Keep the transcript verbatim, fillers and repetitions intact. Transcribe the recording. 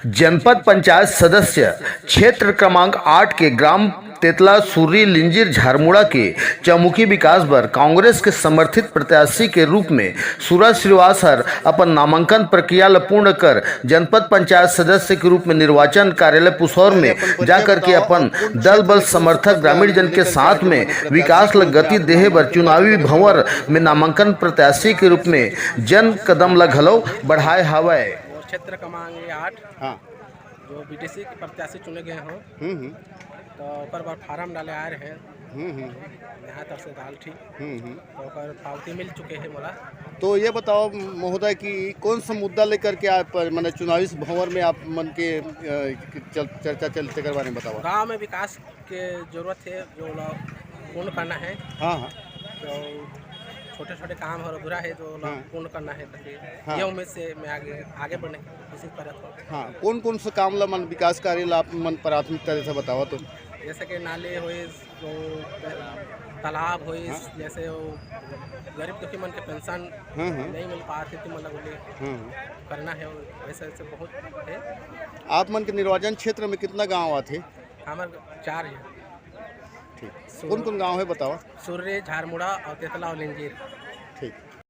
जनपद पंचायत सदस्य क्षेत्र क्रमांक आठ के ग्राम तेतला, सुर्री, लिंजीर, झारमुड़ा के चौमुखी विकास बर कांग्रेस के समर्थित प्रत्याशी के रूप में सुरज श्रीवास हर अपन नामांकन प्रक्रिया ल पूर्ण कर जनपद पंचायत सदस्य के रूप में निर्वाचन कार्यालय पुसौर में जा करके अपन दल बल समर्थक ग्रामीण जन के साथ में विकास ल गति देहे बर चुनावी भंवर में नामांकन प्रत्याशी के रूप में जन कदम ल घलो बढ़ाए हावय। मोर क्षेत्र क्रमांक आठ, हाँ। जो बीडीसी के प्रत्याशी चुने गए हों, हम्म, हम्म। तो ओकर बर फार्म डाले आए रहे। हम्म, हम्म। यहाँ तक से दाल ठीक। हम्म, हम्म। तो ओकर पावती मिल चुके हे मोला। तो ये बताओ महोदय कि कौन सा मुद्दा लेकर के आप, माने, चुनावी भंवर में आप मन के, अ, चल-, चर्चा चलथे, तेकर बारे में बताओ। गांव में विकास के जरूरत हे, जो ओला पूर्ण करना हे। हाँ, हाँ। तो छोटे-छोटे काम हर अधूरा हे, जो ओला हाँ। पूर्ण करना हे करके हाँ। ये उम्मीद से मैं आगे, आगे बढ़ने की कोशिश करत हूँ। हाँ, कौन-कौन से काम ला मन विकास कार्य ला आप मन प्राथमिकता देथे बतावा तो? जैसे कि नाली होइस, तो तालाब होइस, हाँ। जैसे वो गरीब दुखी मन के पेंशन हाँ, हाँ। नहीं मिल पात हे, तो मतलब बोले हाँ, हाँ। करना हे, वैसे, वैसे बहुत हे। आप मन के निर्वाचन क्षेत्र में कितना गांव आथे? हमर चार हे। ठीक। सुर-, कौन-कौन गांव हे बतावा? सुर्री, झारमुड़ा और तेतला और लिंजीर। ठीक।